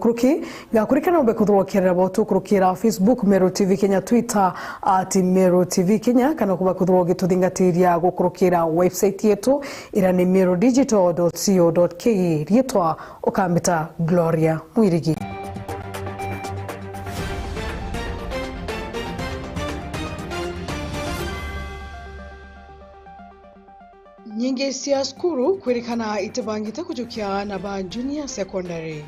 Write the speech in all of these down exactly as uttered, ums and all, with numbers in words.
Kuruki, ngakurikana umbe kwithirwa ukiarira botu kurukira Facebook, Meru T V Kenya, Twitter at Meru T V Kenya, kana kumba kwithirwa ugituthingatiria gukurukira website yetu, ira ni meru digital dot co dot ke. Riitwa ukambita Gloria Mwirigi. Nyingi cia cukuru kwirikana itibangite kujukia aana ba junior secondary.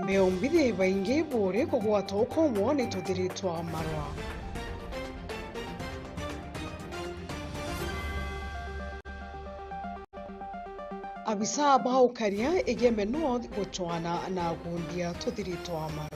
Mbeombithi baingi buri kugwata ukomo ni tuthiri twa marwa. Abisa ba ukaria Igembe North gucwana na agundia tuthiri twa marwa.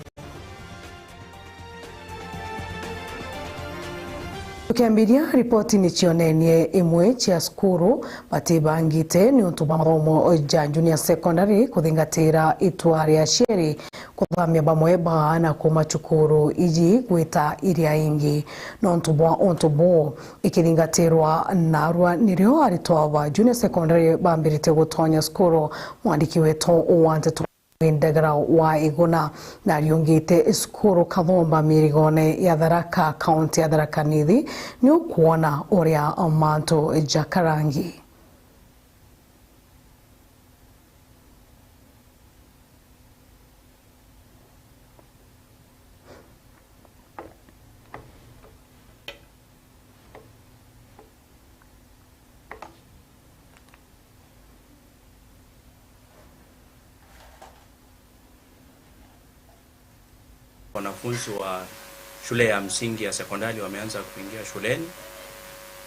Tukiambiria, ripoti ni cionenie imwe cia cukuru batibangite niuntu bwa mathomo ja junior secondary kuthingatira itua ria aciari kuthamia bamwe ba aana kuuma cukuru iji gwita iria ingi. Nontu bwa untu buu, ikithingatirwa narua nirio aritwa ba junior secondary bambirite gutonya cukuru. Mwandiki wetu wa nteto Ndagara wa Iguna nariungite cukuru Kathomba mirigone ya Tharaka, kaunti ya Tharaka Nithi, ni ukwona uria mantu jakarangi. Wanafunzi wa shule ya msingi ya sekondari wameanza kuingia shuleni.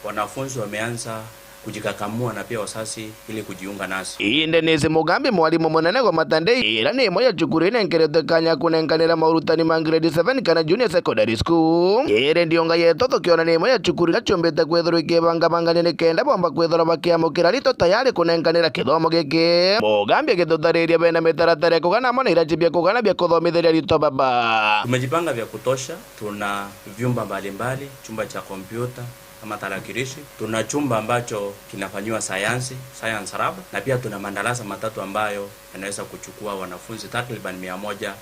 Wanafunzi wameanza kujikakamua na pia wazazi ili kujiunga nasi. Inde nisi Mugambi, mwalimu munene gwa Matandei, ira ni imwe ya cukuru inenkeretwe kanya kunenkanira maurutani ma grade seven kana junior secondary school. Iri ndionga yetu tukiona ni imwe ya cukuru ira ciumbite kwithirwa ikibangabangania nikenda bomba kwithirwa bakiamukira aritwa tayari kunenkanira kithomo giki. Mugambi agitutariria bena mitaratara ya kugana amwe na iraci bia kugana bia kuthomithiria aritwa baba. Tumejipanga vya kutosha, tuna vyumba mbalimbali, chumba cha kompyuta, ama tarakilishi. Tuna chumba ambacho kinafanyiwa sayansi, science lab, na pia tuna madarasa matatu ambayo yanaweza kuchukua wanafunzi takriban mia moja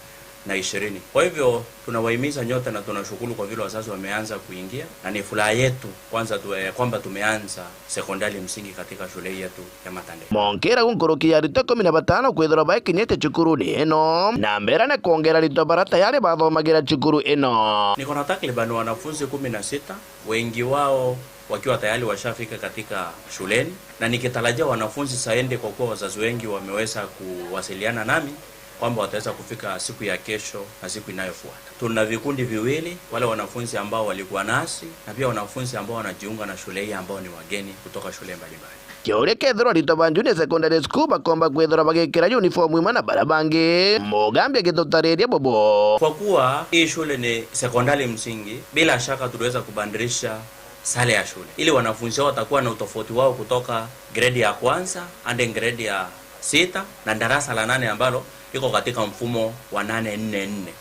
na ishirini. Kwa hivyo, tunawahimiza nyote na tunashukuru kwa vile wazazi wameanza kuingia, na ni furaha yetu kwanza tu, eh, kwamba tumeanza sekondari msingi katika shule hii yetu ya Matandei. Monkera gu nkuruki ya aritwa ikumi na batano kwithirwa baikinyite cukuruni ino, na mbere ni kwongera aritwa bara tayari bathomagira cukuru ino. Niko na takriban wanafunzi kumi na sita, wengi wao wakiwa tayari washafika katika shuleni, na nikitarajia wanafunzi zaidi, kwa kuwa wazazi wengi wameweza kuwasiliana nami kwamba wataweza kufika siku ya kesho na siku inayofuata. Tuna vikundi viwili, wale wanafunzi ambao walikuwa nasi na pia wanafunzi ambao wanajiunga na shule hii ambao ni wageni kutoka shule mbalimbali. Kiuria kethirwa aritwa ba Junior Secondary School bakomba kwithirwa bagikira uniform imwe na bara bangi, Mugambi agitutariria bubu. Kwa kuwa hii shule ni sekondari msingi, bila shaka tuliweza kubadilisha sare ya shule ili wanafunzi wao watakuwa na utofauti wao kutoka grade ya kwanza hadi grade ya sita na darasa la nane ambalo liko katika mfumo wa nane nne nne.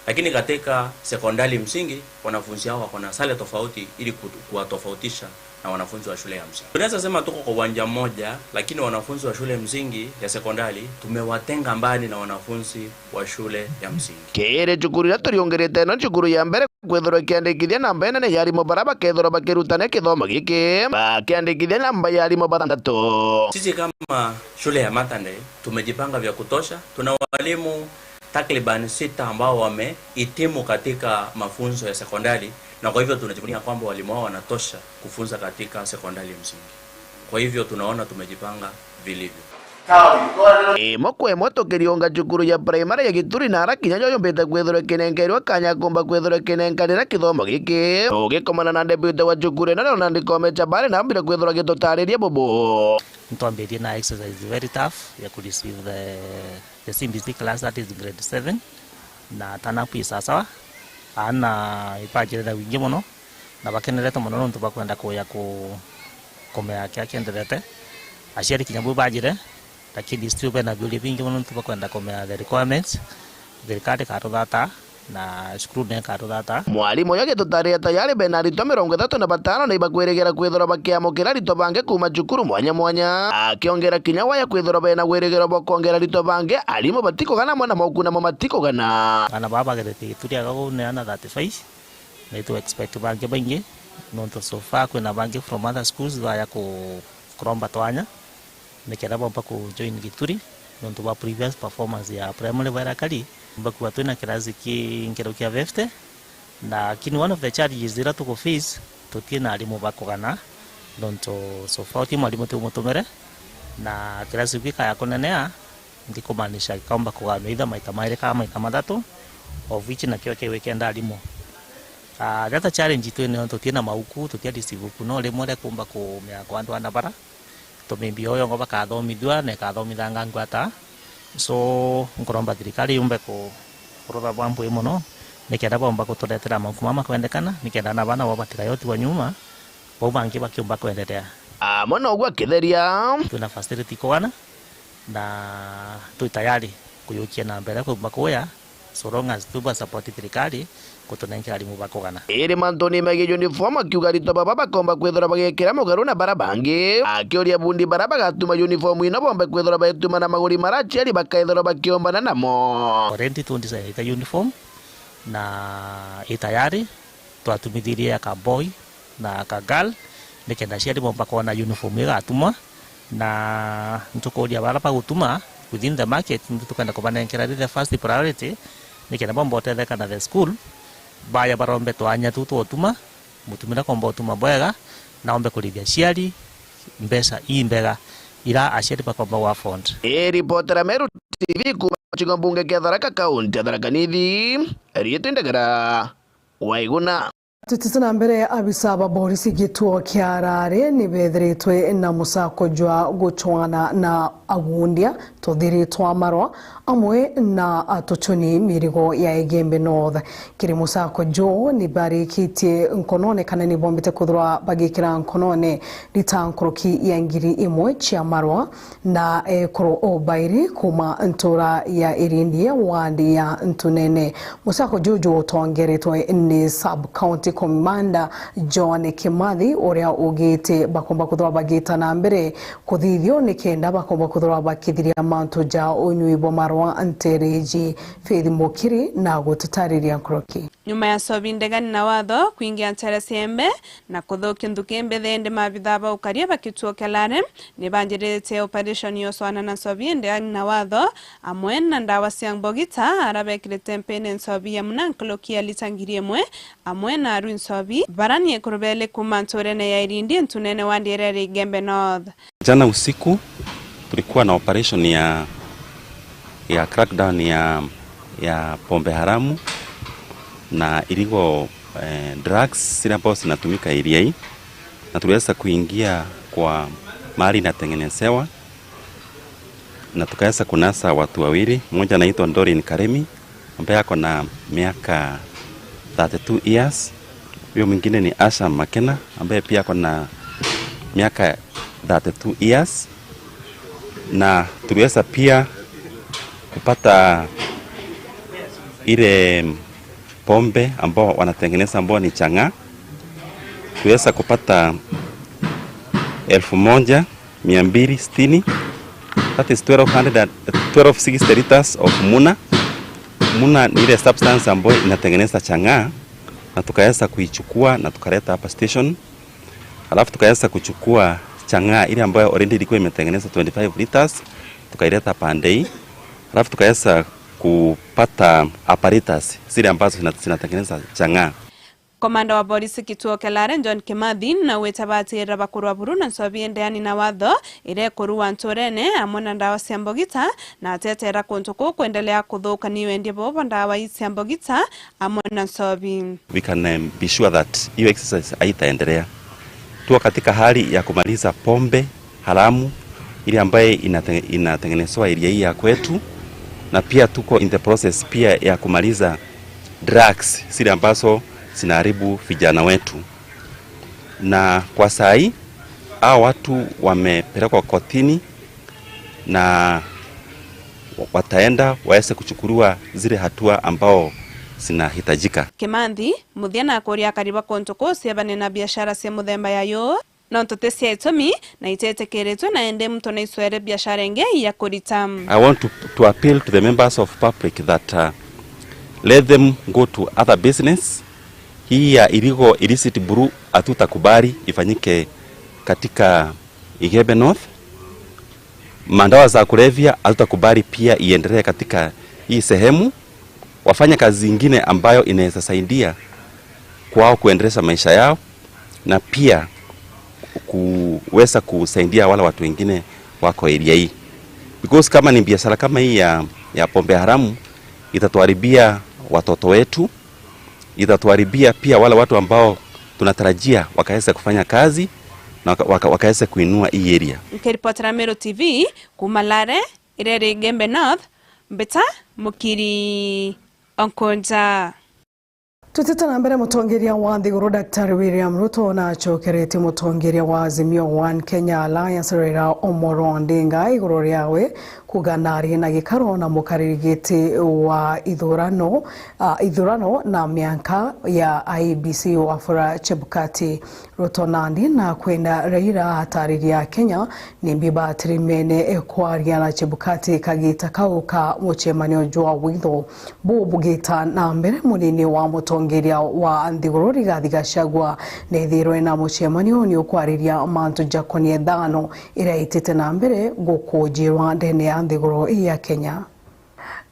Lakini katika sekondari msingi, wanafunzi hao wako na sare tofauti ili ku-, kuwatofautisha na wanafunzi wa shule ya msingi. Tunaweza sema tuko kwa uwanja mmoja, lakini wanafunzi wa shule msingi ya sekondari tumewatenga mbali na wanafunzi wa shule ya msingi. Kiri cukuru iria turiungirite no cukuru ya mbere kwithirwa ikiandikithia namba inene ya arimu bara bakethirwa bakirutania kithomo giki, bakiandikithia namba ya arimu bathantatu. Sisi kama shule ya Matandei tumejipanga vya kutosha. Tuna walimu takriban sita ambao wamehitimu katika mafunzo ya sekondari, na kwa hivyo tunajivunia kwamba walimu hao wanatosha kufunza katika sekondari ya msingi. Kwa hivyo tunaona tumejipanga vilivyo. Imwe kwa imwe tukiriunga cukuru ya primary ya Gituri na ara kinya yo yumbite kwithirwa ikinenkerwa kanya kumba kwithirwa ikinenkanira kithomo giki. Ugikomana na deputy wa cukuru ino na ndikome cha bari na mbire kwithirwa gitutariria bubu. Ntwambirie na exercise very tough ya ku receive the, the C B C class, that is grade seven, na turn up i sawasawa. Aana ibajire na wingi mono, na bakenerete mono nontu bakwenda kuya ku-, kumea kia kienderete. Aciari kinya bo ibajire, lakini still bena biuria bingi mono nontu bakwenda kumea the requirements. Thirikari ikatuthata na cukuru nekaruthata. Mwarimu uyu agitutaria tayari bena aritwa mirongo ithatu na batano na ibakwirigira kwithirwa bakiamukira aritwa bangi kuuma cukuru mwanya mwanya, akiongera kinya waya kwithirwa bena wirigiro bwa kwongera aritwa bangi, arimu batikugana amwe na mauku namo matikugana. Ana baba bageretie Gituri aga uu ni ana thirty-five, na itu expect bangi baingi, nontu so far kwina bangi from other schools baya ku-, kuromba twanya. Nikenda bomba ku join Gituri, nontu bwa previous performance ya primary baria kari, mbakuwa twina kirasi ki nkero kia fifty, lakini one of the challenges iria tuku face, tutina arimu ba kugana, nontu so far uti mwarimu tumutumire, na kirasi kiu gikaya kunenea, ntikumaanisha gikaumba kuganwa either maita mairi kana maita mathatu, of which nakio kiwikenda arimu. Ah, the other challenge twinayo, tutina mauku, tutia receive uku, no rimwe ria kumba kumea kwa andu ana bara, tumimbia uyo ngo bakathomithua na ikathomithanga ngwata. So, nkuromba thirikari yumbe ku-, kurutha bwa mbui mono, nikenda bomba kuturetera mauku mama kwendekana, nikenda na bana bo batigayotigwa nyuma, bau bangi bakiumba kwenderea. Amwe noguo akitheria. Twina facility kugana, na twi tayari kuyukia na mbere kumba kuya, so long as tuba support thirikari kutunenkera arimu ba kugana. Iri mantuni megie uniform, akiuga aritwa baba bakomba kwithirwa bagikira mugaru na bara bangi, akiuria bundi bara bagatuma uniform ino bombe kwithirwa baituma na maguri mara aciari bakaithirwa bakiombana namo. Already tundisaita uniform na i tayari, twatumithirie ya ka boy na ka girl, nikenda aciari bomba kwona uniform igatumwa, na ntukuria bara bagutuma within the market, ntu tukenda kubanenkera the first priority, nikenda bomba utetheka na the school, baya barombe twanya tu twotuma, mutumira komba utuma bwega, na ombe kurithia aciari mbeca imbega ira aciari bakomba gwa afford. Ii ripotera Meru T V kuuma gicigo mbunge kia Tharaka, kaunti ya Tharaka Nithi, riitwa Ndagara Waiguna. Tutite na mbere, abisa ba borisi gituo kia Arare ni bethiritwe na musako jwa gucwana na agundia tuthiri twa marwa amwe na atucuni mirigo ya Igembe North. Kiri musako juu ni barikitie nkonone kana ni bombite kwithirwa bagikira nkonone rita nkuruki ya ngiri imwe cia marwa na ekuru o bairi kuuma ntura ya Irindi ward ya Ntunene. Musako juju utongeretwe ni Sub County Commander John Kimathi, uria ugite bakomba kwithirwa bagita na mbere kuthithio nikenda bakomba kwithirwa bakithiria mantu ja unyui bwa marwa ntereji. Faith Mukiri na gututariria nkuruki. Nyuma ya nsobi ndegani na watho kwingia ntere cia Embe na kuthukia nthuki mbithe, indi maabithaa ba ukaria ba kituo kia Lare ni banjirite operation ya ucwana na nsobi ndegani na watho, amwe na ndawa cia mbogita, ara bekirite mpene nsobi ya muna nkuruki ya lita ngiri imwe, amwe na arui nsobi, bara ni ekuru beli kuuma nturene ya Irindi, Ntunene wa Ndiereri, Igembe North. Jana usiku tulikuwa na operation ya, ya crackdown ya, ya pombe haramu na illegal, eh, drugs zile ambazo zinatumika area hii, na tuliweza kuingia kwa mahali inatengenezewa na tukaweza kunasa watu wawili. Mmoja anaitwa Doreen Karemi ambaye ako na miaka thirty-two years. Huyo mwingine ni Asha Makena ambaye pia ako na miaka thirty-two years, na tuliweza pia kupata ile pombe ambao wanatengeneza ambao ni chang'aa. Tuliweza kupata elfu moja mia mbili sitini, that is twelve hundred and, twelve sixty liters of muna. Muna ni ile substance ambayo inatengeneza chang'aa, na tukaweza kuichukua na tukaleta hapa station. Alafu tukaweza kuchukua chang'aa ile ambayo already ilikuwa imetengeneza twenty-five liters, tukaileta pande hii. Alafu tukaweza kupata apparatus zile ambazo zina-, zinatengeneza chang'aa. Komanda wa polisi kituo kia Lare, John Kimathi, na gwita batirira bakurwa buru na nsobi ndeani na watho iria ikurua nturene, amwe na ndawa cia mbogita, na atetera kuntu kuu kwendelea kuthuka ni wendia buu bwa ndawa ii cia mbogita, amwe na nsobi. We can, um, be sure that hiyo exercise haitaendelea. Tuko katika hali ya kumaliza pombe haramu ile ambaye inate-, inatengenezewa area hii ya kwetu, na pia tuko in the process pia ya kumaliza drugs zile ambazo zinaharibu vijana wetu. Na kwa saa hii, hao watu wamepelekwa kotini na wataenda waweze kuchukuliwa zile hatua ambao zinahitajika. Kimanthi, muthia na kuria akari ba kuntu kuu ciebane na biashara cia muthemba ya yuu, nontu ti cia itumi na itetikiritwe, na indi muntu naicwere biashara ingi ya kurita. I want to, to appeal to the members of public that, uh, let them go to other business. Hii ya illegal illicit brew hatutakubali ifanyike katika Igembe North. Madawa za kulevya hatutakubali pia iendelee katika hii sehemu. Wafanye kazi ingine ambayo inaweza saidia kwao kuendelesha maisha yao na pia kuweza kusaidia wale watu wengine wako area hii, because kama ni biashara kama hii ya, ya pombe haramu, itatuharibia watoto wetu, itatuharibia pia wale watu ambao tunatarajia wakaweze kufanya kazi na waka-, waka-, wakaweze kuinua hii area. Nkiripotera Meru T V kuuma Lare, iria iri Igembe North, Mbita Mukiri Onkonja. Tutite na mbere, mutongeria wa nthiguru Daktari William Ruto nacokeretie mutongeria wa Azimio One Kenya Alliance Raila Omolo Odinga iguru riawe kuuga nari na gikaro na mukariri giti wa ithurano, ah, ithurano na mianka ya I E B C Wafula Chebukati. Ruto nandi nakwenda Raila ataririe Akenya nimbi batirimene kwaria na Chebukati kagita kau ka mucemanio jwa witho. Buu bugita na mbere, munini wa mutongeria wa nthiguru Rigathi Gachagua nethirwe na mucemanio ni ukwariria mantu jakonie thano iria itite na mbere gukujirwa ndene ya nthiguru ya Kenya.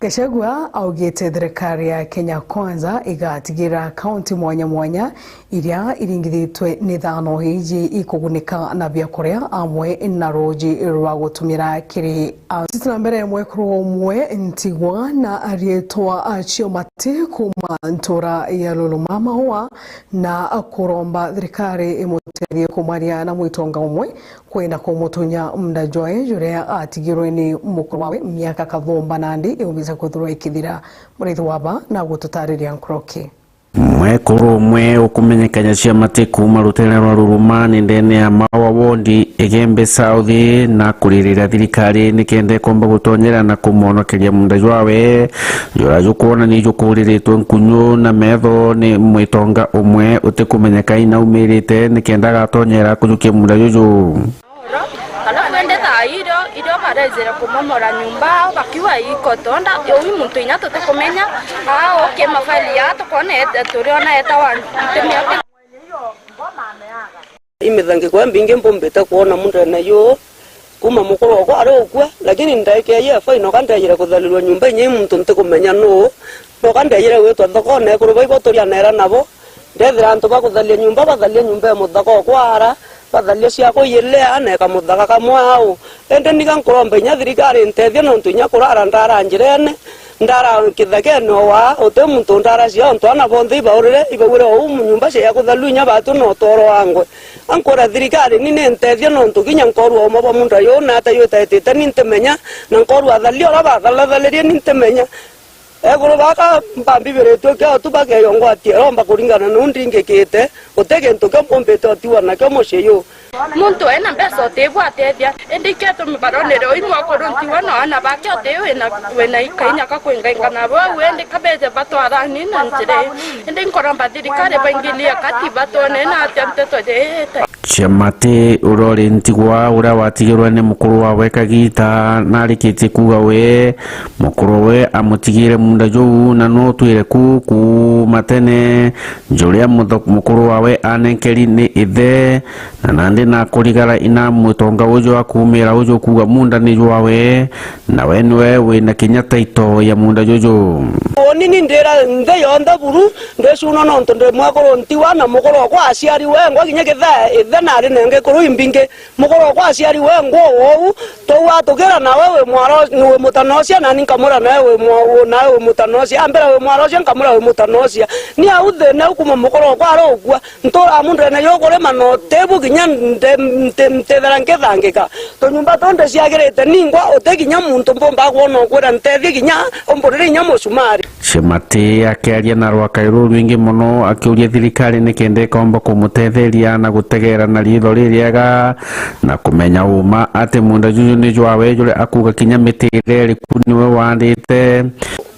Gachagua augite thirikari ya Kenya Kwanza igatigira kaunti mwanya mwanya iria iringithitwe ni thano iji ikugunika na biakuria amwe na ruuji rwa gutumira kiri a-, Titi na mbere, mwekuru umwe Ntigwa na arietwa Achio Mati kuuma ntura ya Luluma Maua na kuromba thirikari imutethie kumaria na mwitonga umwe kwenda kumutunya munda jwae juria atigirwe ni mukuru wawe miaka kathumba nandi iumite kwithirwa ikithira. Murithi waba na gututariria nkuruki. Mwekuru umwe ukumenyekana Achio Mati kuuma rutere rwa Luluma ni ndene ya Maua Ward, Igembe South, na kuririra thirikari nikenda ikomba gutonyera na kumwonokeria munda jwawe juria jukwonania jukuriritwe nkunyu na metho ni mwitonga umwe utikumenyeka inaumirite nikenda agatonyera kujukia munda juju. Alafu ende thaa irio, irio barejire kumomora nyumba ao bakiuga iko tonda, uyu muntu inya tutikumenya, aa, uki mafaili aa tukona et-, turiona etawa ntimia. Imithangiko imbingi mbumbite kwona mundene yu kuma mukuru okwa ari ukua, lakini ndaikeeje faino ka ndejire kuthalilwa nyumba inya i muntu ntikumenya nuu, noka ndejire gwitwa thokone ekuru baibo turianera nabo, ndethira antu ba kuthalia nyumba, bathalia nyumba ya muthaka okwa ara, bathalia ciakwa iyilea, na eka muthaka kamwe au. Indi niga nkuromba inya thirikari intethie, nontu inya kurara ndara njirene, ndara kithakene o waa, uti muntu ndara cia ontu ana bonthe ibaurire, ibaurire ou nyumba cia kuthalua inya batu na utoro wangwe. Ankwira thirikari ni nintethie, nontu kinya nkorua uma bwa muntu ayu na ata yu itaitite ni ntimenya, na nkorua athalia uria bathalathaliririe ni ntimenya. Ekuru baka mbambibiritue kio tu bakeyo ngwatie romba kuringana na uu ndingikite, guti gintu kio mbumbite utiwa nakio mucii yu. Muntu ena mbeca utibwa atethia, indi ikio tumi baronere ui mwakuru ntiwa na ana bake uti wina, wina ikainya ka kwingainga nabo au, indi kabeje batwarani na njira ii. Indi nkoromba thirikari baingilie kati batwone na atia nteto jiite. Chiamati uria uri ntigwa uria watigirwe ni mukuru wawe kagita narikitie kuuga we mukuru we amutigire munda juu na no utwire ku kuuma tene, juria mutho-, mukuru wawe anenkeri ni ithe, na nandi nakurigara ina mwitonga uju akuumira uju kuuga munda ni jwawe, nawe niwe wina kinya taito ya munda juju. Uni ni ndira nthi yonthe buru, ndicuna nontu ndi mwekuru ntiwa na mukuru okwa aciari wengwa kinya kithaa ithe nari na ngikuru imbingi. Mukuru okwa aciari wengwa uu, twauga tukira nawe wi mwaro, wi mutanocia, nani nkamwira nawe wi mwa-, wi-, nawe wi mutanocia. Ambira wi mwarocia, nkamwira wi mutanocia. Ni au thina u kuma mukuru okwa ari ukua. Nturaa mundene jukurima na utibu kinya nte-, nte-, ntithira nkithangika. Tunyumba tunthi ciagirite ningwa uti kinya muntu mbumba kwona ukwira ntethie kinya umburire inya mucumari. Chemati akiaria na rwakai rurwingi mono akiuria thirikari nikenda ikomba kumutetheria na gutegera na riitho ririega na kumenya uma ati munda juju ni jwawe juria akuuga kinya miti iria iriku niwe waandite.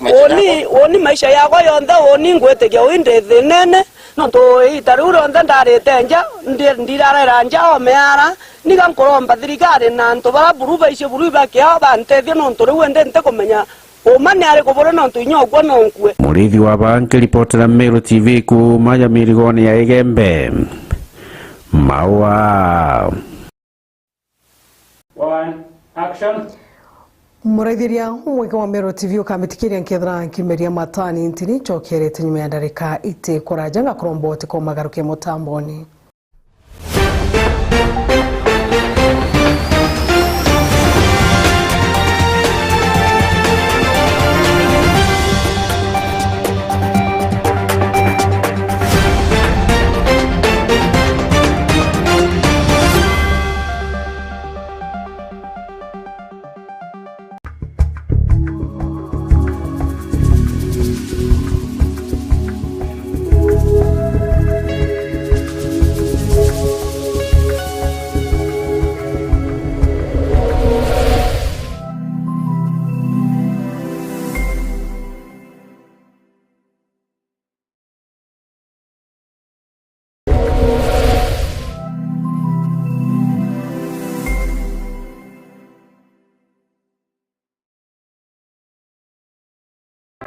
Uni, uni maisha yakwa yonthe, uni ngwitikia ui ndi thinene, nontu iita riu rionthe ndarite nja, ndi-, ndirarera nja o miara. Niga nkuromba thirikari na antu bara buru baicio buru ibakiao bantethie, nontu riu indi ntikumenya uma ni ariku buri, nontu inya ukua no nkue. Murithi wa Baa nkiripotera Meru T V kuuma ya mirigone ya Igembe. Maua. One, action. Muraithiria mweke wa Meru T V ukamitikiria nkethira nkimeria matani ntini ncokerete nyuma ya ndarika iti kuraja ngakuromba utiko magaruke mutamboni.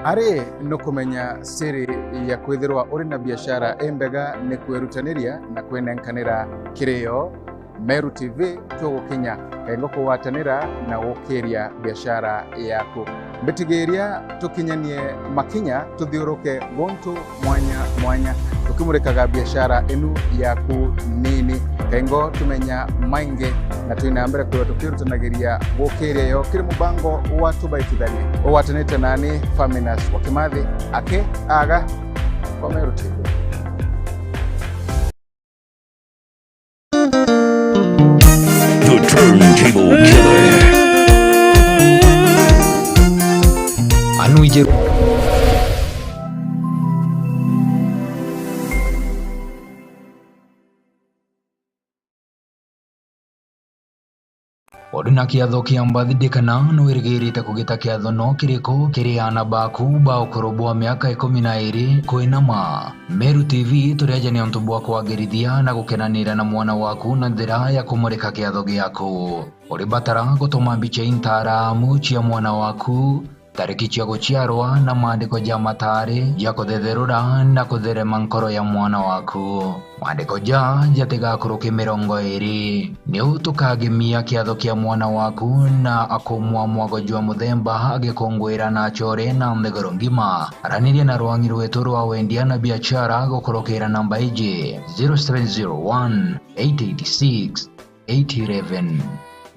Ari nukumenya siri ya kwithirwa uri na biashara imbega ni kwirutaniria na kwinenkanira kiri yo. Meru T V tugukinya kaingo kugwatanira na gukiria biashara yaku. Mbitigiria tukinyanie makinya tuthiuruke guntu mwanya mwanya, tukimurikaga biashara inu yaku nini. Kaingo tumenya maingi na twina mbere kwithirwa tukirutanagiria gukiria yo kiri mubango wa Tubaitithanie ugwatanite nani Faminas wa Kimathi aki aga kwa Meru T V. The Turntable Killer. Anu ije. Uri na kiatho kia birthday kana nwirigirite kugita kiatho no kiriku kiri aana baku ba ukuru bwa miaka ikumi na iri kwinama? Meru T V turi aja ni untu bwa kwagirithia na gukenanira na mwana waku na njira ya kumurika kiatho giaku. Uri batara gutuma mbicha intaramu cia mwana waku, tariki cia guciarwa na maandiko ja mataari ja kuthetherura na kutherema nkoro ya mwana waku. Maandiko ja jatigakuruke mirongo iri. Niu tukagemia kiatho kia mwana waku na akumwa mwago jwa muthemba agikunguira na achore na nthiguru ngima. Araniria na rwang'i rwetu rwa wendia na biachara gukurukira namba iji, zero seven zero one, eight eight six, eight eleven.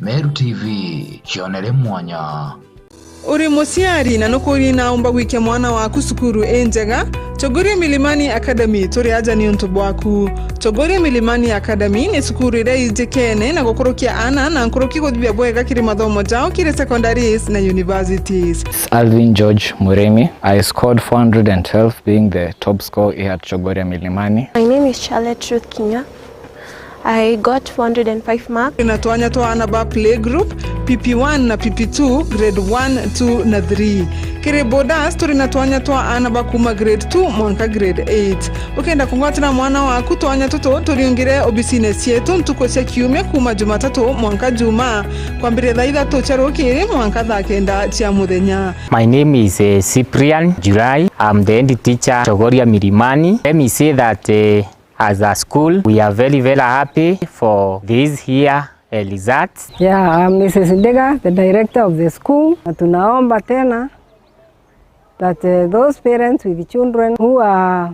Meru T V, cionere mwanya. Uri muciari na nukuuria naumba gwikia mwana waku cukuru injega? Chogoria Milimani Academy turi aja ni untu bwaku. Chogoria Milimani Academy ni cukuru iria ijikene na gukurukia aana na nkuruki kuthithia bwega kiri mathomo jao kiri secondaries na universities. Alvin George Muremi, I scored four hundred and twelve, being the top score here at Chogoria Milimani. My name is Charlotte Ruth Kinya. I got four hundred and five marks. Turi na twanya twa aana ba playgroup, P P one na P P two, grade one, two na three. Kiri boarders, turi na twanya twa aana ba kuuma grade two mwanka grade eight. Ukenda kungwatira mwana waku twanya tutu, turiungire obisine cietu ntuku cia kiumia kuuma Jumatatu mwanka Juma, kwambiria thaa ithatu cia rukiri mwanka thaa kenda cia muthenya. My name is, eh, Cyprian July. I'm the head teacher, Chogoria Milimani. Let me say that, eh, as a school, we are very, very happy for this year, eh, results. Yeah, I'm Missus Ndega, the director of the school. Na tunaomba tena that, eh, those parents with children who are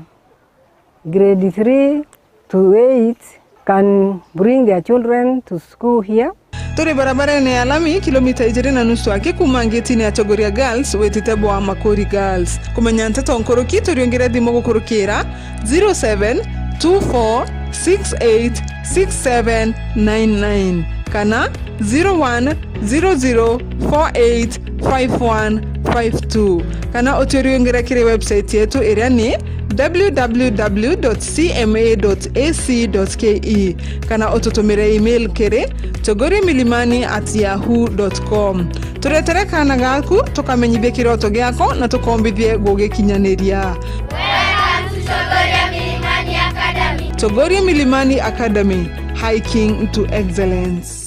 grade three to eight can bring their children to school here. Turi barabarene ya lami, kilomita ijiri na nusu aki kuuma ngitine ya Chogoria Girls witite bwa Makuri Girls. Kumenya nteto nkuruki, turiungire thimu gukurukira zero seven two four six eight six seven nine nine kana zero one zero zero four eight five one five two, kana uturiungire kiri website yetu iria ni w w w dot c m a dot a c dot k e, kana ututumire email kiri togoriamilimani at yahoo dot com. Turetere kaana gaku, tukamenyithie kiroto giako na tukombithie gugikinyaniria. Welcome to Chogoria Milimani Academy. Chogoria Milimani Academy, hiking to excellence.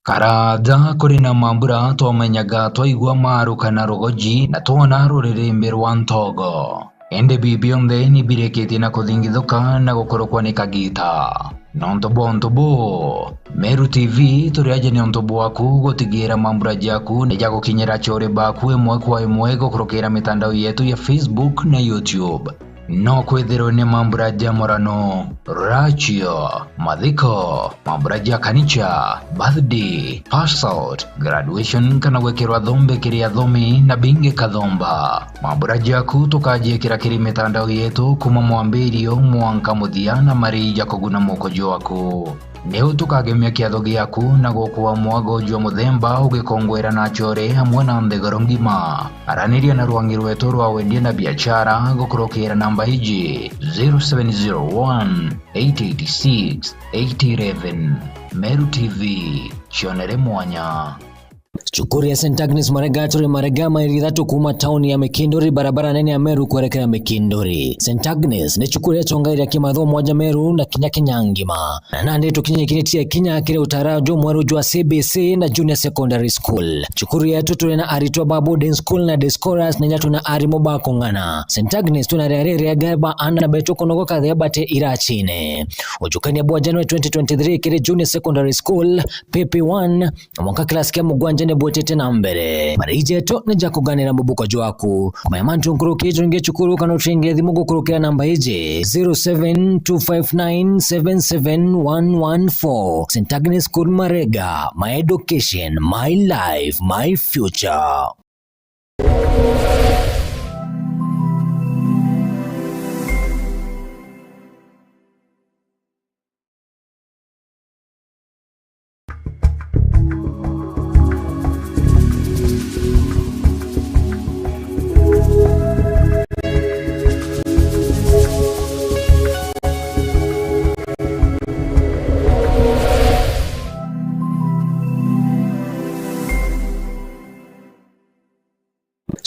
Karaaja kuri na mambura twamenyaga twaigua maaruka na rugoji na twona ruririmbi rwa ntogo. Indi bii bionthe ni birikitie na kuthingithuka na gukurukwa ni kagiita. Nontu bwa untu buu, Meru T V turi aja ni untu bwaku gutigiira mambura jaku ni jagukinyira acore baku imwe kwa imwe gukurukira mitandao yetu ya Facebook na YouTube. No kwithirwe ni mambura ja murano, rachio, mathiko, mambura ja kanicha, birthday, pass out, graduation kana gwikirwa thombe kiri athomi na bingi kathomba. Mambura jaku tukajiikira kiri mitandao yetu kuma mwambirio mwanka muthia na marii ja kuguna muko jwaku. Niu tukagemia kiatho giaku na gukua mwago jwa muthemba ugikongwera na acore amwe na nthiguru ngima. Araniria na rwangi rwetu rwa wendia na biachara gukurukira namba iji, zero seven zero one, eight eight six, eight eleven. Meru T V, cionere mwanya. Cukuru ya Saint Agnes Marega turi Marega, mairi ithatu kuuma tauni ya Mikinduri, barabara nene ya Meru kwerekera Mikinduri. Saint Agnes ni cukuru iria ciongaira kimathomo aja Meru na kinya Kenya ngima. Na nandi tukinyikiritie kinya kiri utara jumweru jwa C B C na Junior Secondary School. Cukuru yetu turi na aritwa ba boarding school na day scholars, na inya twina arimu ba kung'ana. Saint Agnes twina riari riega ba aana betu kunogoka thia bati irachine. Ujukania bwa January twenty twenty-three kiri Junior Secondary School, P P one, mwanka class kia mugwanja ni bwitite na mbere. Marii jetu ni ja kuganira mubuko jwaku. Kumenya mantu nkuruki, turingie cukuru kana uturingie thimu gukurukira namba iji, zero seven two five nine seven seven one one four. Saint Agnes School Marega, my education, my life, my future.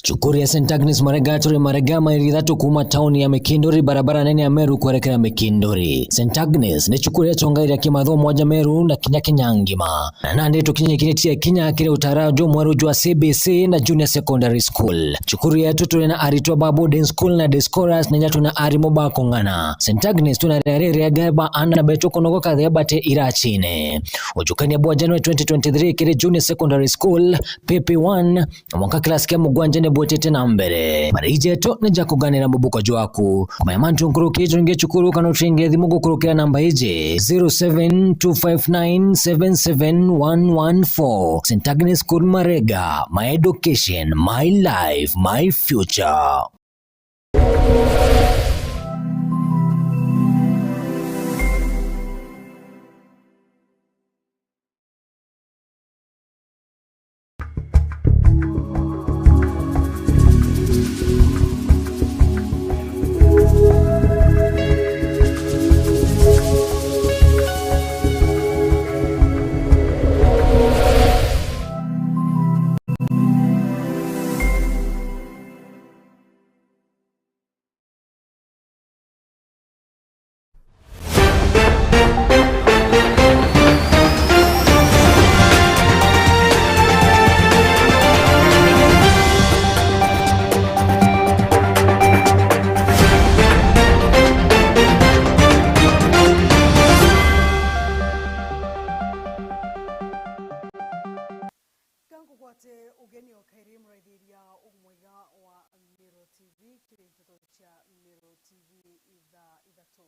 Cukuru ya Saint Agnes Marega turi Marega, mairi ithatu kuuma tauni ya Mikinduri, barabara nene ya Meru kwerekera Mikinduri. Saint Agnes ni cukuru iria ciongaira kimathomo aja Meru na kinya Kenya ngima. Na nandi tukinyikiritie kinya kiri utara jumweru jwa C B C na Junior Secondary School. Cukuru yetu turi na aritwa ba boarding school na day scholars, na inya twina arimu ba kung'ana. Saint Agnes twina riari riega ba aana betu kunogoka thia bati irachine. Ujukania bwa January twenty twenty-three kiri Junior Secondary School, P P one, mwanka class kia mugwanja ni bwitite na mbere. Marii jetu ni ja kuganira mubuko jwaku. Kumenya mantu nkuruki, turingie cukuru kana uturingie thimu gukurukira namba iji, zero seven two five nine seven seven one one four. Saint Agnes School Marega, my education, my life, my future. Ka nkugwate ugeni o kairi muraithiria umwega wa Meru T V kiri nteto cia Meru T V ithaa ithatu.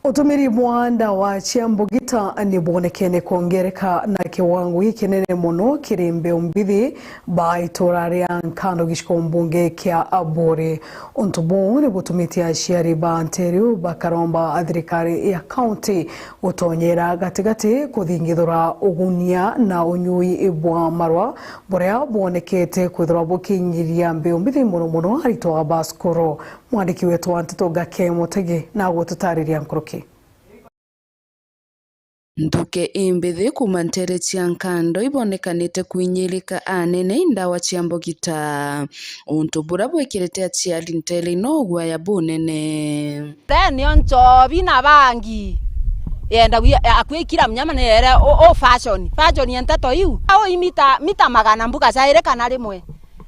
Utumiri bwa ndawa cia mbugita ni bwonekene kwongereka na kiwango gikinene mono kiri mbeu mbithi ba itura ria Nkando gicigo mbunge kia Buuri. Untu buu ni butumite aciari ba nteru bakaromba thirikari ya kaunti gutonyera gatigati kuthingithura ugunia na unyui bwa marwa buria bwonekete kwithirwa bukinyiria mbeu mbithi mono mono aritwa ba cukuru. Mwandiki wetu wa nteto Gake Mutegi na gututariria nkuruki. Nthuke imbithi kuuma ntere cia Nkando ibonekanite kwinyirika anene i ndawa cia mbugita, untu buria bwikirite aciari ntere ino uguaya bunene. Then nio nchobi na bangi yenda wi-, akui kila mnyama ni ere u, u fashion. Fashion ya nteto iu. Au imita, mita magana mbuga cairi kana rimwe.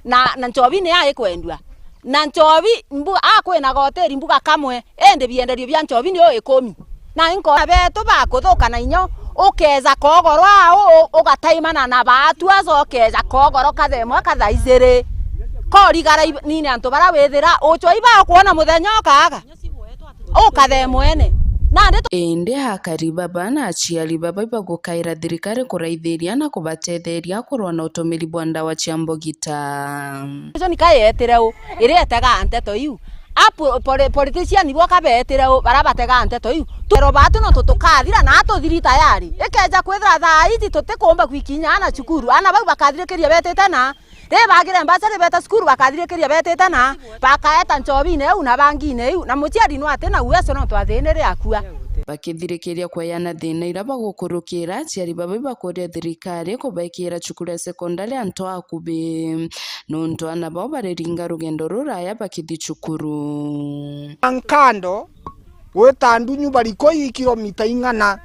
Na, na nchobi ni aikwendua. Na nchobi, mbu-, akwina goteri mbuga kamwe, indi bienderio bia nchobi ni u ikumi. Na inkona betu bakuthuka na inyo, ukeja kogoro au, u-, ugataimana na baatu aja ukeja kogoro kathemwe kathaijiri. Korigara ib-, nini antu bara withira, uchwa iba ukwona muthenya ukaga. Ukathe mwene. Nandi tu- Indi akari baba na aciari baba ibagukaira thirikari kuraithiria na kubatetheria kurwa na utumiri bwa ndawa cia mbugita. Icio ni kaetire u, iria etega nteto iu. A po-, poli-, politician bo kabeetire u, bara batega nteto iu. Twero batu no tutukathira na atuthiri tayari. Ikeja kwithira thaa iji tutikumba kwikinya ana cukuru. Ana bau bakathirikiria betite na Ri bagire mbacari beta cukuru, bakathirikiria betite na, bakaeta nchobine iu na bangine iu, na muciari no ati na uwezo no twathinire akua. Bakithirikiria kweyana thina ira bagukurukira, aciari baba ibakuria thirikari kubekira cukuru ya sekondari antu akubi, nontu ana bao bariringa rugendo ruraya bakithi cukuru. Nkando, gwita ndunyu barikoi kilomita ing'ana.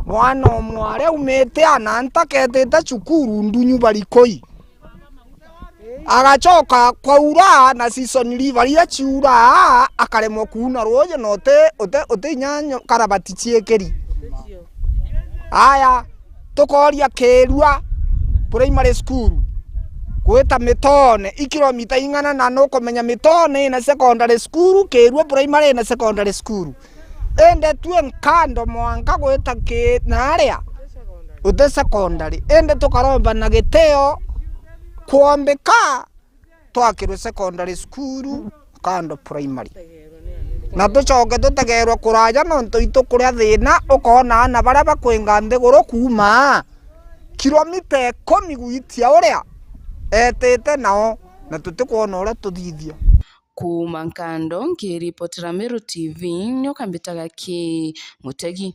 Mwana umwe aria aumite ana ntaketite cukuru ndunyu barikoi. Agacoka kwaura na season river riria ciura, akaremwa kuuna ruuji na uti, uti, uti inya nyo-, karabati ciikiri. Aya, tukoria Kirua Primary School gwita Mitone, i kilomita ing'ana na nukumenya Mitone ina secondary school, Kirua Primary ina secondary school. Indi tue Nkando mwanka gwita ki-, naria uti secondary. Indi tukaromba na gitio kwombika twakirwe secondary school Nkando Primary. Na tucoke tutegerwe kuraja nontu itu kuria thina, ukona ana baria bakwinga nthiguru kuuma kilomita ikumi gwitia uria etite nao, na tutikwona uria tuthithia. Kuuma Nkando, nkiripotera Meru T V, nyoka mbitaga ki Mutegi.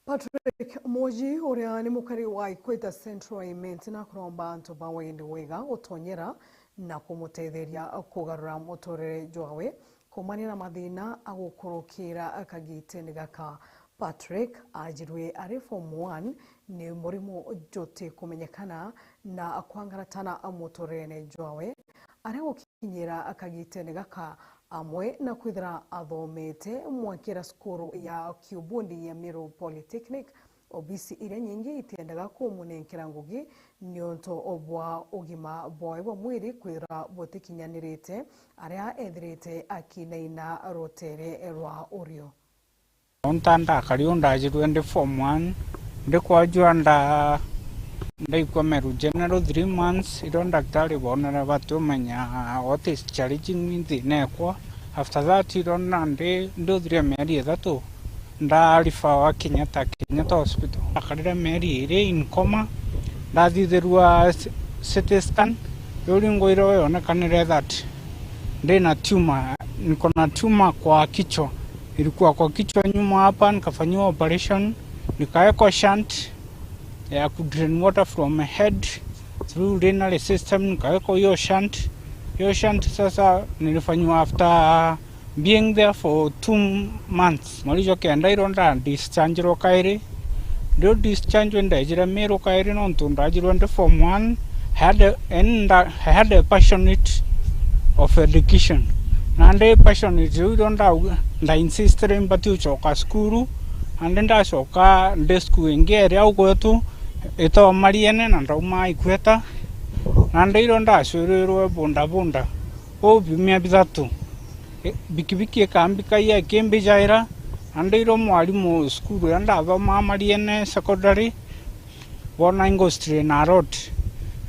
Patrick Moji, uria ni mukari wa Ikweta Central Imenti, na kuromba antu ba wendi wega gutonyera na kumutetheria kugarura muturire jwawe kumania na mathina agukurukira kagitene gaka. Patrick ajirwe ari form one ni murimu juti kumenyekana na kwangaratana muturirene jwawe, aria gukinyira kagitene gaka, amwe na kwithira athomete mwakira cukuru ya kiubundi ya Meru Polytechnic, obisi iria nyingi itiendaga kumunenkera ngugi niuntu bwa ugima bwawe bwa mwiri kwithira butikinyanirite, aria ethirite akinaina rutere rwa urio. Unta ndakari u ndajirwe ndi form one, ndi kwajua nda-, ndaikwa Meru General three months, irio ndaktari bonere batiumenya what is challenging me, thina ekwa. After that, irio nandi nduthirie mieri ithatu, ndarifawa Kenyatta, Kenyatta Hospital. Ndakarire mieri iri in coma, ndathithirua C-, C T scan, riu ringo irio yonekanire that ndina tumor, niko na tumor kwa kichwa. Ilikuwa kwa kichwa nyuma hapa, nikafanyiwa operation, nikawekwa shunt ya ku drain water from my head through urinary system, nikawekwa hiyo shunt. Hiyo shunt sasa nilifanyiwa after being there for two months. Mweri jwa kenda irio nda dischargerwa kairi. Ndio discharge ndejire Meru kairi nontu ndajirwe ndi form one. I had a, and I had a passionate of education. Na ndi passionate iu irio nda, nda insist ri mbati ucoka cukuru. Andi ndacoka ndi cukuru ingi iri au gwetu, itwa Mariene na ndauma Ikweta. Na ndi irio ndacwirirwe bunda bunda. Uu biumia bithatu. Bikibiki ikambikagia ikimbijaira, na ndiro mwarimu cukuru iria ndathomaa Mariene Secondary, bona ingostry na road.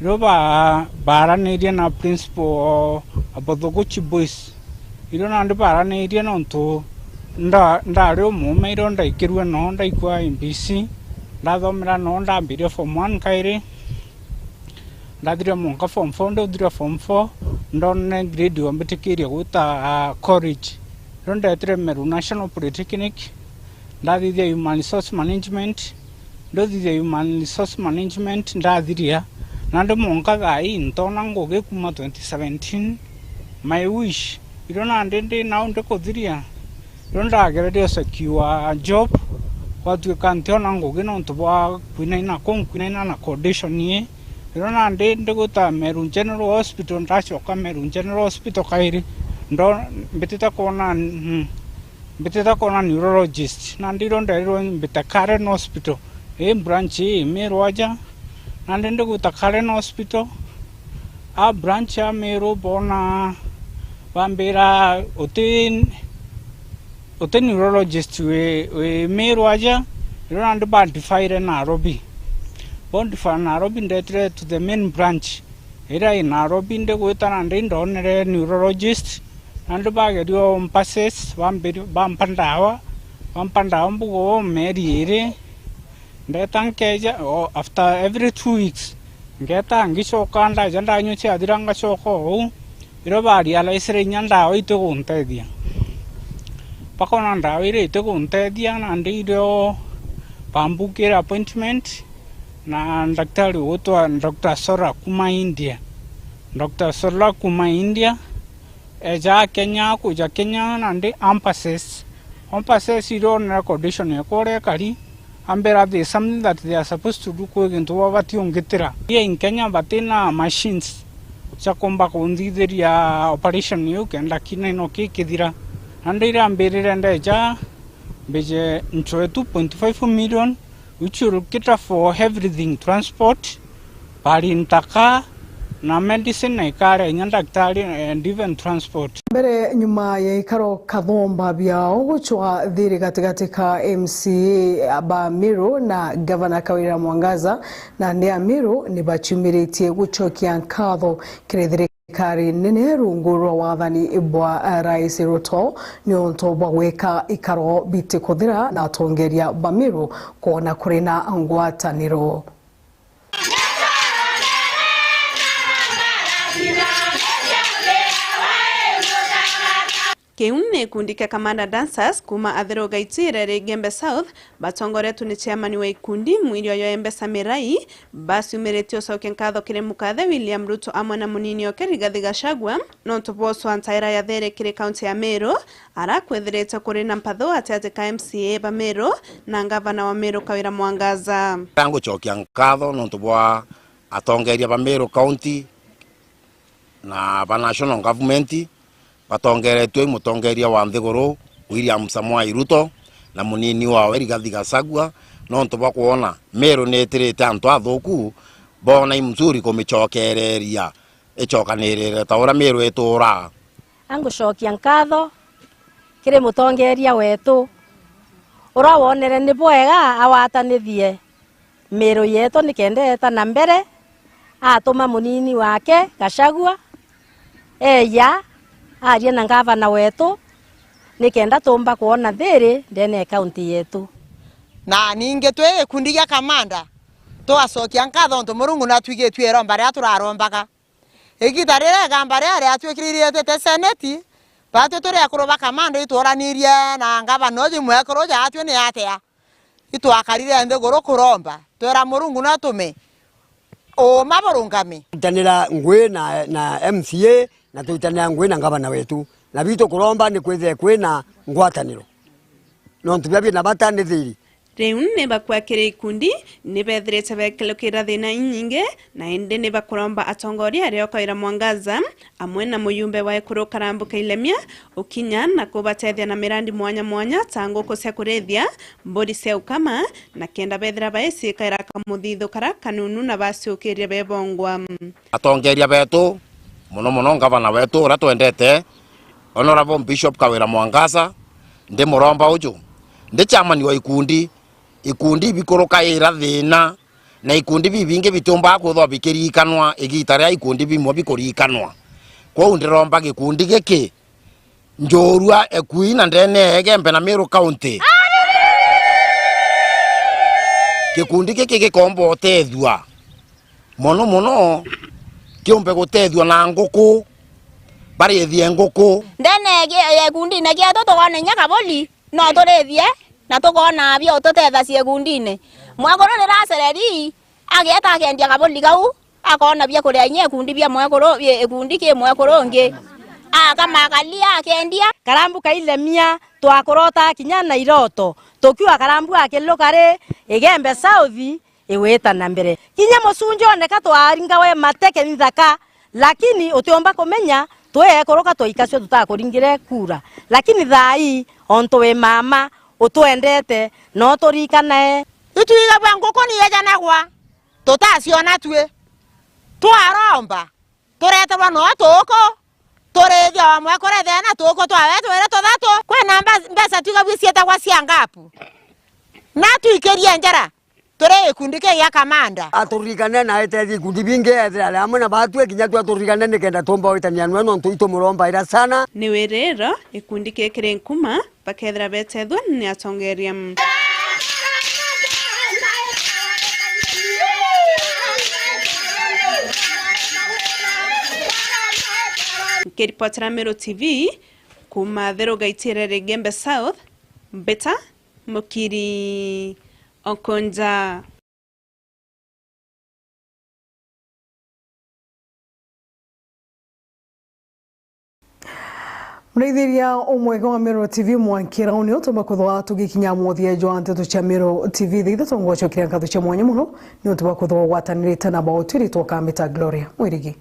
Irio ba-, baaranirie na principal o Abothogochi Boys. Irio nandi baaranirie nontu nda-, ndari umuume, irio ndaikirue noo ndaikua M B C, ndathomera noo ndambiria form one kairi. Ndathiria mwanka form four, ndauthira form four, ndonere grade wambitikiria gwita, ah, college. Rio ndetire Meru National Polytechnic, ndathithia Human Resource Management, ndauthithia Human Resource Management, ndathiria. Nandi mwanka thaa ii ntona ngugi kuma twenty seventeen. My wish, irio nandi ndi nau ndikuthiria, rio ndagererie secure job, gwatuika ntiona ngugi nontu bwa kwinaina kuu, nkwinaina na condition ii. Rio nandi ndiguta Meru General Hospital, ndacoka Meru General Hospital kairi, ndo-, mbitite kwona, mm, mbitite kwona neurologist, nandi rio nderirwe mbite Karen Hospital, ii branch ii Meru aja, nandi ndiguta Karen Hospital, a branch ya Meru bona bambira uti, uti neurologist wi, wi Meru aja, rio nandi bandifaire Nairobi. Bondifa Nairobi, ndetire to the main branch iria i Nairobi, ndigwita nandi ndonere neurologist, nandi bageria umpassess, bambiri-, bampa ndawa, bampa ndawa mbugo mieri iri, ndeta nkeja, o, after every two weeks, ngeta ngicoka, ndaja ndanyua ciathira ngacoka o uu. Irio barealize inya ndawa itiguntethia. Bakona ndawa iria itiguntethia, nandi irio bambukire appointment na ndaktari ugwitwa Doctor Sora kuma India. Doctor Sora kuma India, eja Kenya, kuja Kenya nandi ampassess. Ampassess irio onere condition yakwa uria ikari, ambira there is something that they are supposed to do, kwi gintu babati ungitira. Here in Kenya batina machines cia kumba kunthithiria operation iu kenda kinaino kii kithira. Nandi iria ambirire ndeja, mbije nchoe two point five million, which will cater for everything, transport, bari ntaka, na medicine, na ikare inya ndaktari, and even transport. Mbere nyuma ya ikaro kathomba biao gucwa thiri gatigati ka M C A ba Meru na Gavana Kawira Mwangaza, na ni a Meru ni baciumiritie gucokia nkatho kiri thirikari nene rungu rwa wathani bwa Rais Ruto niuntu bwa gwika ikaro bitikuthira na atongeria ba Meru kwona kuri na ngwataniro. Kiu ni gikundi kia Kamanda Dancers kuuma Athiru Gaitire ri Igembe South, batongoretwe ni chairman wa gikundi Mwirioyo Embesa Mirai, baciumiritie ucokia nkatho kiri mukathe William Ruto amwe na munini oke Rigathi Gachagua nontu bwa ucwa ntaira ya thiri kiri kaunti ya Meru, ara kwithirite kuri na mpatho gatiti ka M C A ba Meru na ngavana wa Meru Kawira Mwangaza. Ngucokia nkatho nontu bwa atongeria ba Meru County na ba national government batongeretue i mutongeria wa nthiguru William Samoei Ruto na munini wawe Rigathi Gachagua, nontu bwa kwona Meru ni itirite antu athuku, bona i mzuri kumicokereria icokanirire ta uria Meru ituraa. Angucokia nkatho kiri mutongeria wetu, uria wonere ni bwega awatanithie Meru yetu nikenda eeta na mbere, atuma munini wake Gachagua eeja arie na ngavana wetu nikenda tuumba kwona thiri ndene ya kaunti yetu. Na ningi twi gikundi gia Kamanda, tugacokia nkatho nontu Murungu natwigitue iromba riria turarombaga. Igita riria igamba riria riatwikirire rietite seneti, batwi turi akuru ba Kamanda itworanirie na ngavana uju mwekuru jatwi ni atia. Itwakarire nthiguru kuromba, twera Murungu natume uuma burungame. Twitanira ngui na, na M C A, na twitanira ngui na ngavana wetu. Na bitu kuromba ni kwithire kwina ngwataniro. Nontu biria bina bata ni thiri. Riu ni bakua kiri ikundi, ni bethirite bekelukira thina inyingi, na indi ni bakuromba atongoria aria o Kawira Mwangaza, amwe na muyumbe wa ekuru Karambu Kailemia, ukinya na kubatethia na mirandi mwanya mwanya ta nguku cia kurithia, mburi cia ukama, na kenda bethira baicikaira kamuthithu kara kanunu na baciukiria bebongwa. Atongeria betu, muno muno ngavana wetu uria twendete, Honorable Bishop Kawira Mwangaza, ndi muromba uju, ndi chairman wa ikundi, ikundi ibikurukaira thina, na ikundi bibingi bitiumbaga kwithwa bikiriikanwa igiita riria ikundi bimwe bikuriikanwa. Kwou ndiromba gikundi giki, njorua ekui na ndene ya Igembe na Meru County. Gikundi giki gikomba utethua. Mono mono, kiumbe gutethua na nguku, barithie nguku. Ndene ya gi-, ya gikundine gietu tukoona inya kaburi, no turithie, na tukoona bia ututethacia gikundine. Mwekuru riria acereri, ageeta akendia kaburi kau, akoona bia kuria inya ikundi bia mwekuru, bia ikundi ki mwekuru ungi. Akama akaria, akendia. Karambu kailemia, twakurota kinya na iroto. Tukiuga Karambu akiluka ri, Igembe South, igwita na mbere. Kinya mucunji oneka twaringawe mateke nthaka, lakini utiumba kumenya, twi ekuru ka twaikacua tutakuringire kura. Lakini thaa ii, ontu wi mama, utwendete, na uturikanae. Itwigagua nguku ni yejanagwa, tutaciona twi. Twaromba, tureterwa no tuku, turithia wamwe kurethea na tuku twawe twiri tuthatu. Kwina mbe-, mbeca twigagua cietagwa cia ngapu. Na twikirie njara, turi gikundi ki gia kamanda. Aturirikane na aitethie ikundi bingi, ethire ari amwe na batwi, kinya twi aturirikane nikenda tumba gwitania nwe, nontu itumurombaira sana. Ni wiriro, gikundi kii kiri nkuma, bakethira betethua ni atongeria. Nkiripotera Meru T V, kuuma Theru Gaitire Igembe South, Mbita Mukiri Okonja. Muraithiria umwega wa Meru T V mwankira uni utumba kuthwa tugikinya muthia jwa nteto cia Meru T V. Thitha tungwacokeria nkatho cia mwanya muno ni utumba kuthwa gwatanirite na bautwiri twakambita Gloria Mwirigi.